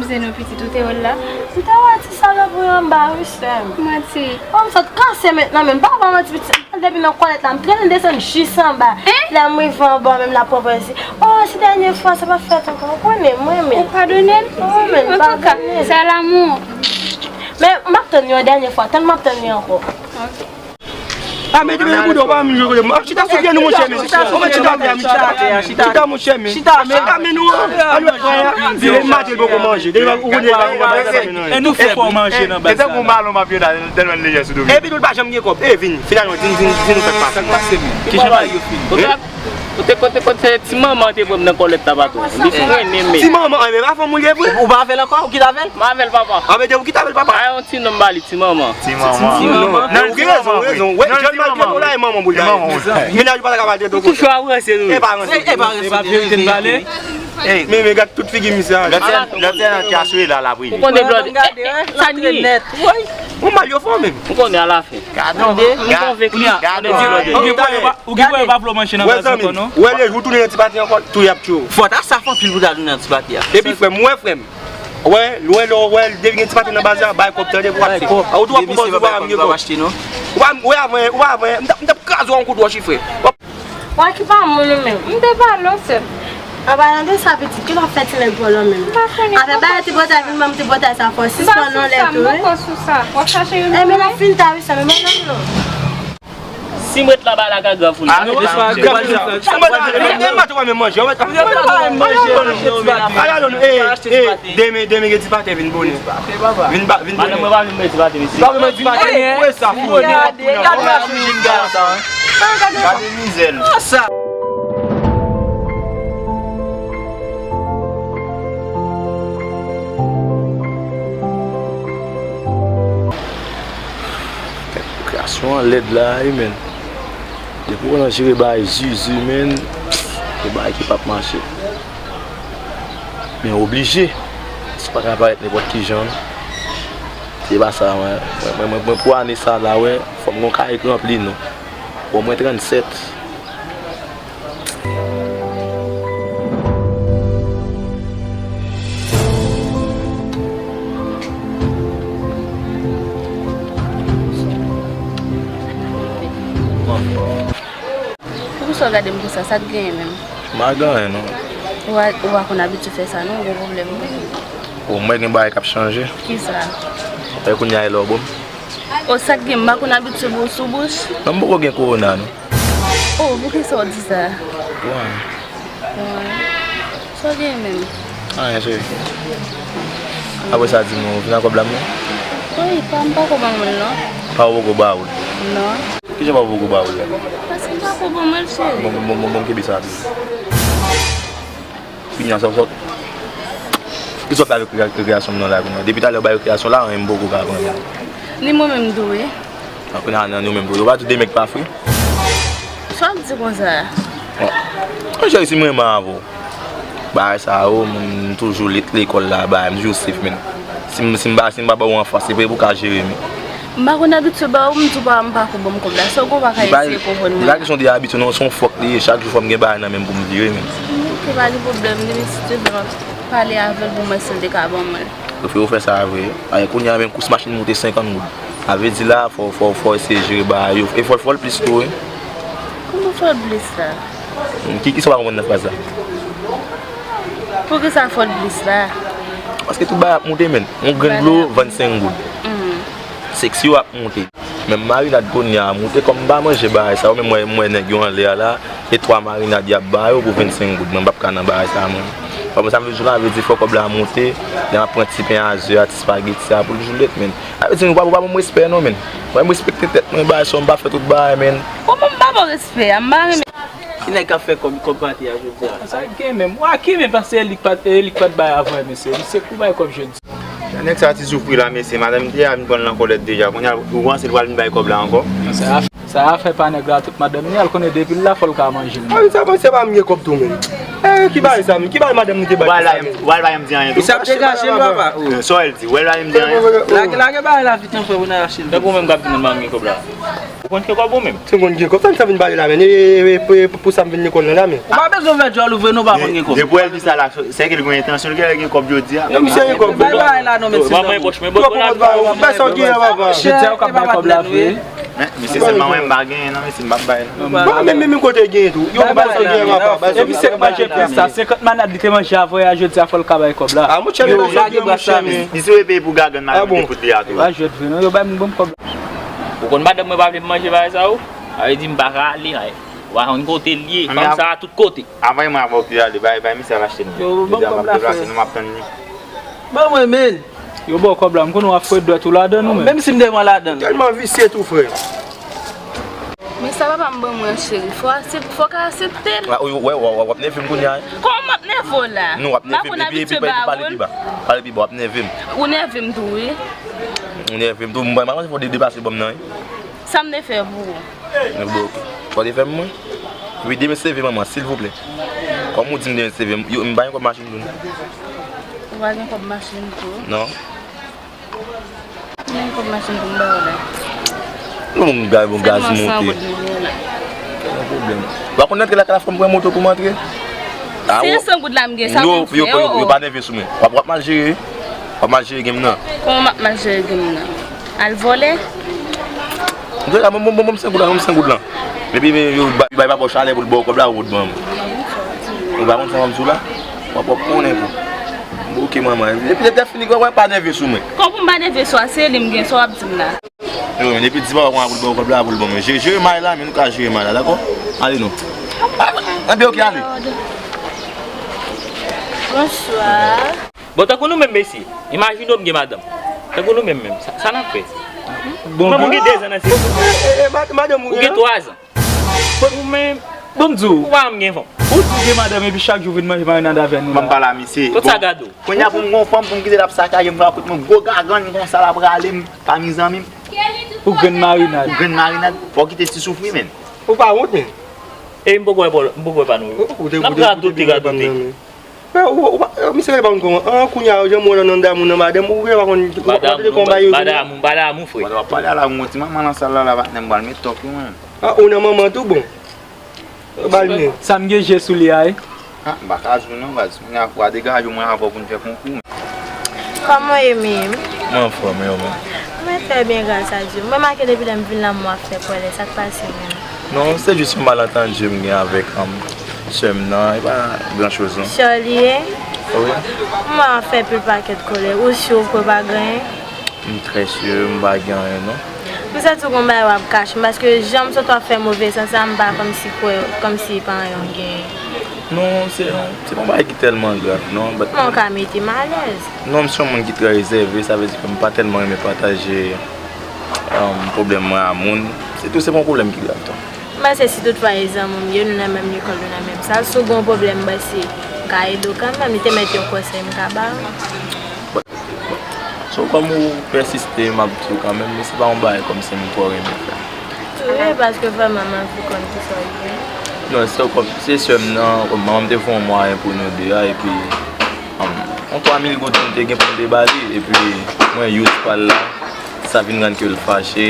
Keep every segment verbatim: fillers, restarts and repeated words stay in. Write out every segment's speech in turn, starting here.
Se nou pitit ou te wè l la? M te wè ti salòp ou anba wi sè m. Manti. Bon, m sot kase mentnan menm, pa ba manti pitit. Depi nan kòlèt la, m trennen desann jis anba. Lè m rive anba menm la pran pran si. Oh, se dènye fwa, sa pa fèt ankò. Ou konnen mwen menm. Ou padone l? Mwen menm, padone l. Antouka, c'est l'amour. Men m ap tann li yon dènye fwa, tann m ap tann li ankò. A men demen bouda pa menm jwe kote m ap chita sou pye nou monchè men. Ou mèt chita atè a, chita atè a, chita monchè men. Chita men. Chita men nou an. An nou pran a. Demen maten l poko manje. Demen ou konnen l pa poko manje. E nou fè fò manje nan baz la. E tankou malon m ap jwe la, tèlman l lejè sou do m. Epi nou pa janm gen kòb. E vini. Finalman, vin vin vin nou fè pase. Sa k pase men? Kijan bagay yo fini? Kote kote kote ti manman te pran m nan kòlèt la patwon. Li frennen men. Ti manman, anben pa fanm ou l ye vre? Ou pa avè l ankò? Ou kite avè l? M avè l papa. Anben depi ou kite avè l papa. Ay yon ti non m ba li. Ti manman. Ti manman. Ti manman. Non, ou gen rezon, ou gen rezon. Wè, jèn malgre tou la, e manman pou l ta ye. Mennaj ou pa ta ka pale de tou. Toujou ap ranse nou. E pa ranse. E pa ranse. E pa verite n pale. Men, men gad tout figi misye a. Lòt sè, lòt sè nan ti asire la, la prive. Ou konnen blòd. Sa n ye. Ou mal yo fò menm. Ou konnen alafen. Gade. M konvenki. Gade. Ou gen pwen yo pa vle w manje nan baz ankò non. Wè lè jou tounen nan ti pati ankò, tou y ap tchou. Fò ta saf anpil pou ta tounen nan ti pati a. Epi frè m, wè frè m. Wè, lwen lè w wè l depi gen ti pati nan baz la, bay kòb tande pou w achte. A ou tou ap konpòze w pa m gen kòb. Ou pa m wè avan, ou pa avan, m t ap, m t ap kraze w yon kout wòch wi frè. Wè ki pa moun ou menm. M te pale w sè m. An palan de sa pitit, ki lè w fè ti nèg vòlò menm? M pa konnen. Afè bay ti bòtay vin ban m ti bòtay sa fò sispann non lè tou wi. M poko sou sa. W ap chache youn. Enben n ap fin ta wi sè m, men non non. Si m ret la bay la ka gran foul. Ah, non, pa gran foul sa. Ou mèt ale, men, men, men, ou pa menm manje, ou mèt ale. Ala non, eh, eh, demen, demen gen ti pate vin bonè. Vin ba, vin bonè. Madanm mwen pa vin mwen ti pate, mesye. Pa vin mwen ti pate, eh, sa fou. Gade, gade, gade mizè l. Sa. Kreyasyon an lèd la wi, men. Depi w nan jere bagay zuzu, men, gen bagay ki p ap mache. Men oblije. Sa pa ka parèt nenpòt ki jan, non. Se pa sa, mwen, mwen, mwen, mwen, pou ane sa la, wè, fò m gon kay k ranpli, non. Bon, mwen trannsèt. Poukisa w gade m konsa? Sa k genyen menm? M pa gen anyen, non. Ou pa, ou pa konn abitye fè sa, non, ou gen pwoblèm wi. O, mwen gen bagay k ap chanje. Kisa? E kounye a e lè w bo m. O, sa k gen, m pa konn abitye bo w sou bouch. Non, m poko gen kowona, non. O, poukisa w di sa? Wi. Wi. Sa w gen menm? Anyen, cheri. Apre sa, di m, ou vin ak kòb la, non? Wi, pa, m pako ban moun, non. Pa ou poko ba ou l? Non. Kijan pa ou poko ba ou l la? Paske m pako ban mwen l, cheri. Bon, bon, bon, bon, bon, kenbe sa tou. Kounye a, sa, sa. Kisa w fè avèk rekre-, rekreasyon m nan la kounye a? Depi talè ou bay rekreasyon la, anyen m poko ka pran menm. Ni mwen menm tou, wi. A, kounye a, nan nou menm tou. Yo pa tou de nèg pa fri. Sa w ap di konsa? Bon. Mwen cheri, si m renmen avè w. Bagay sa yo, m toujou lit lekòl la, bagay, m toujou sif, men. Si m, si m pa, si m pa ba w anfas, se pou ou ka jere, men. M pa konn abitye ba ou, m tou pa, m pako ban m kòb la. Sa w gen w pa ka eseye konprann mwen. Li pa kesyon de abitye, non, se yon fòk li ye. Chak jou fò m gen bagay nan men m pou m vire, men. Ok, pa gen pwoblèm, demen si te blan pale avè l pou mwen si l te ka ban mwen l. Yo fè, yo fè sa vre. Ay, kounye a menm kous machin moute senkant goud. Sa vle di la, fò, fò, fò eseye jere bagay yo. E fò l, fò l plis tou, wi. Kòman fò l plis la? Ki, kisa w pa konprann nan fraz la? Poukisa fò l plis la? Paske tout bagay ap moute, men. Yon grenn dlo, vennsenk goud. Seksyon ap moute. Menm marinad kounye a moute, kòm m pa manje bagay sa yo, men m wè, m wè nèg yo anlè a la, e twa marinad y ap ba yo pou vennsenk goud. Mwen m p ap ka nan bagay sa, mwen. Kòm sa m vle di w la, vle di fò kòb la moute, lè m ap pran ti pen a ze a, ti spageti a, pou l toujou lèt, men. Sa vle di nou pa, ou pa ban m respè non, men. Mwen m respekte tèt mwen, bagay sa yo, m pa fè tout bagay, men. Kòman m pa ba w respè a? M pa renmen. Ki nèg k ap fè kòb, kòb pati a jodi a? Sa gen menm. Wa ki menm paske e li k pa t, e li k pa t bay avan, mesye. Li se kou bay kòb jodi. Jan nèg sa ti soufri la, mesye. Madanm li te a vin pran l nan kòlèt deja. Kounye a, ou panse l pral vin bay kòb la ankò? Sa, sa afè pa nèg la, tout madanm li a, l konnen depi l la, fò l ka manje l. A wi, sa panse pa m gen kòb tou menm. Eh, ki bagay sa menm? Ki bagay madanm li te bay pou sa menm? Ou pral pa janm di anyen tou. Sa ap degaje l, papa. Sa w di? Ou pral pa janm di anyen. Lage, lage bagay la vit non, frè, pou n al achte l. Tankou ou menm k ap di moun pa m gen kòb la. Konn gen kòb ou menm? Si m konn gen kòb, sa m sa vin pale la, men. E, e, e, e, pou, pou sa m vin lekòl nan la, men. Ou pa bezwen fè djòl ou vre, non, pa konn gen kòb. Depi w di sa la, se ke l gen entansyon, l gen kòb jodi a. Non, misye gen kòb vre. Bay bagay la, non, mesye. Manman pòch mwen, bòkò la. Pèsonn ki gen papa. Jodi a, ou ka bay kòb la vre. Men, mesye, sèlman mwen, m pa genyen, non, mesye, m p ap bay, non. Bon, men, men, men, kote gen tou. Yo, bay sa gen, papa. Epi se k manje plis sa, senkant manad li te manje avè a, jodi a, fò l ka bay kòb la. A, monchè, men, lage bras la, men. Li sou peyi pou gagann, manad li te fout li a tou. Pa jwèt vre, non, yo bay m bon kòb la. Ou konn madanm mwen pa vle m manje bagay sa yo? Sa vle di m pa ka ale, ay. Ou pa konn kote l ye, fanm sa a tout kote. Avan mwen avè w ki ale, bay, bay misye al achte nou. Yo, ban m kòb la, frè. Nou m ap tann li. Ban mwen, men. Yo ba w kòb la, m konnen w ap fouye dwèt ou ladan l ou menm. Menm si m te pran ladan l. Tèlman visye tou, frè. Men sa papa m ban mwen, cheri, fò aksep-, fò ka aksepte l. Wè, wè, wè, w ap nève m kounye a. Kòman m ap nève w la? Non, w ap nève m. Epi, epi, pale pi ba, pale pi ba, w ap nève m. Ou nève m tou, wi. Ou nève m tou. Mwen, mwen, fò w te depase bò m nan, wi. Sa m te fè pou ou? Bon, ok. Fò w te fè m mwen. Epi demen seve manman, silvouplè. Kòm ou di m demen seve, m, yo, m pa gen kòb machin tou, non. Ou pa gen kòb machin tou? Non. Ou gen kòb machin pou m ba w la? Non, m gay bon gaz monte. Sèlman san goud m gen la. Pa gen pwoblèm. Ou pa konn antre lakay la, fò m pran moto pou m antre? Se san goud la m gen, sa pou m fè, yo, yo, yo pa nève sou mwen. W ap, w ap mal jere, w ap mal jere game nan. Kòman m ap mal jere game nan? Al vòlè? Antouka, ban m, ban m, ban m senk goud la, ban m senk goud la. Epi, men, yo bay, bay papa w chalè pou l ba w kòb la, ou t ban m. Ou pa konn sa m ap di w la? W ap, w ap konnen tou. Bon, ok, manman. Epi, lè fini, wè, pa nève sou mwen. Kòb ou m pa nève sou a, se li m gen, sa w ap di m la. Yo, men, epi, di papa w pou l ba w kòb la, pou l ban mwen. Jere, jere may la, men nou ka jere may la, dakò? Ale non. Anben, ok, ale. Bonswa. Bon, tankou nou menm, mesye, imajine w m gen madanm. Tankou nou menm, menm, sa, sa n ap fè? Bon, mwen, mwen gen dezan nan sezi. E, e, e, ma-, madanm ou gen twazan. Bon, ou menm, bon, m di w. Ou pa janm gen fanm. Ou di w gen madanm epi chak jou vin manje marinad avè nou la. Ban m pale a misye. Tout sa gade w. Kounye a pou m gon fanm pou m kite l ap sakaje m, pou l ap fout mwen gwo gagann konsa l ap rale m pa mizanmi m. Pou grenn marinad. Pou grenn marinad. Fò w kite ti soufri, menn. Ou pa wont, menn. E m poko wè pòl, m poko wè pa nou. N ap radote, radote. Frè, ou, ou pa, misye pa konn kòman. An, kounye a, jan m wè w nan anndan moun nan, madanm, ou pa konn, ou pa tande kòman bagay yo vini. M pa damou, m pa damou, frè. W ap pale a la, m wè ti manman nan sal la, la, patnè m pral met tòk wi, mwen. An, ou nan manman tou, bon. Bal men. Sa m gen je sou li a, wi. Ah, m pa ka di w non, baz. Mwen ak w a degaje mwen avè w pou n fè konkou. Kòman w ye, Mim? Mwen anfòm, e ou menm? Mwen trè byen, gras a Dye. Mwen make depi lè m vin la, mwen ap fè pwèlè. Sa k pase menm? Non, se jis yon malantandi m gen avèk, um, sè m nan. E pa gran choz, non. Sè w li ye? Wi. Mwen ap fè pil pakèt kòlè. Ou si w kwè w pa gen anyen? M trè si, m pa gen anyen, non. M santi w gon bagay w ap kache m, paske jan m sot w ap fè move sans la, m pa kòmsi kwè, kòmsi pa anyen w genyen. Non, se, se pa yon bagay ki tèlman grav, non, but... Kòman w ka mete m alèz? Non, m se yon moun ki trè rezève, sa vle di ke m pa tèlman renmen pataje, um, pwoblèm mwen a moun. Se tou, se pa yon pwoblèm ki grav, tou. M panse si toutfwa e zanmi w m ye, nou nan menm lekòl, nou nan menm sal, si w gen yon pwoblèm, m panse m ka ede w kanmenm, li te mèt yon konsèy m ka ba w. Bon, bon. So, kòm ou pèsiste, m ap di w kanmenm, men se pa yon bagay kòmsi m twò renmen fè. Wi, paske vrèman, m anvi konn kisa w ye. Non, se kòm, se sè m nan, kòm manman m te fè yon mwayen pou nou de a, epi, um, yon twa mil goud m te gen pou m te ba li, epi mwen use pa l la, sa vin rann ke l fache.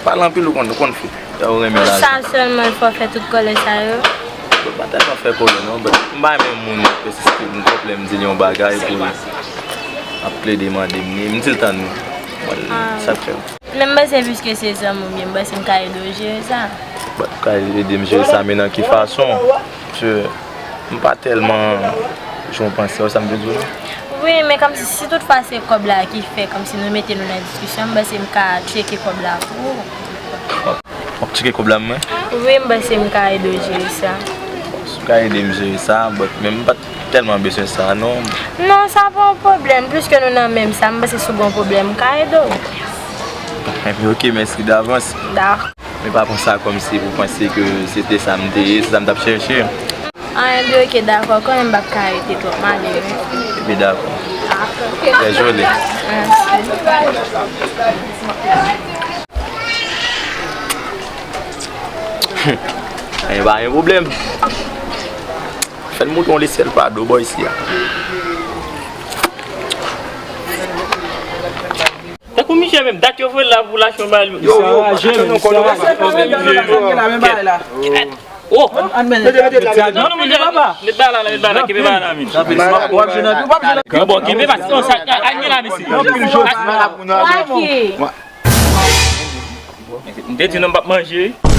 Pale anpil, ou konn, ou konn fi. Sa ou renmen lajan. Sa sèlman l fè w fè tout kòlè sa yo? Bon, m pa tèlman fè kòlè non, but m pa renmen moun pèsiste pou m konprann m di l yon bagay epi l ap plede mande m li, m di l tann mwen. Bon, sa k fè m. Men m panse piske se zanmi w m ye, m panse m ka ede w jere sa. But ou ka ede m jere sa, men nan ki fason? Paske m pa tèlman jan w panse, w wè sa m vle di w la? Wi, men kòmsi si toutfwa se kòb la ki fè kòmsi nou mete nou nan diskisyon, m panse m ka tcheke kòb la pou ou. W ap tcheke kòb la mwen? Wi, m panse m ka ede w jere sa. Si w ka ede m jere sa, but men m pa t tèlman bezwen sa non. Non, sa pa yon pwoblèm, piske nou nan menm sa, m panse si w gen yon pwoblèm, m ka ede w. Enben, ok, mèsi davans. Dakò. Men pa pran sa kòmsi pou panse ke se te sa m te ye, se sa m t ap chèche. Anyen, byen, ok, dakò, kanmenm m p ap ka rete twòp, m ale wi. Ebyen dakò. Dakò. Trè joli. Mèsi. Anyen pa gen pwoblèm. Fè l montre yon lesyèl pa do bò isi a. Tankou misye Menm dat yo voye la pou l achte yon bagay. Yo, yo, anraje, men, misye anraje. Oh! Ann mennen. Mete, mete, mete, mete. Non, non, mete, mete, papa. Mete bagay la, mete bagay la, kenbe bagay la, men. W ap jwenn anpil, w ap jwenn anpil. Bon, kenbe pa, non, sa, a, a, gen la, mesye. Anpil jòt. M te di non, m p ap manje.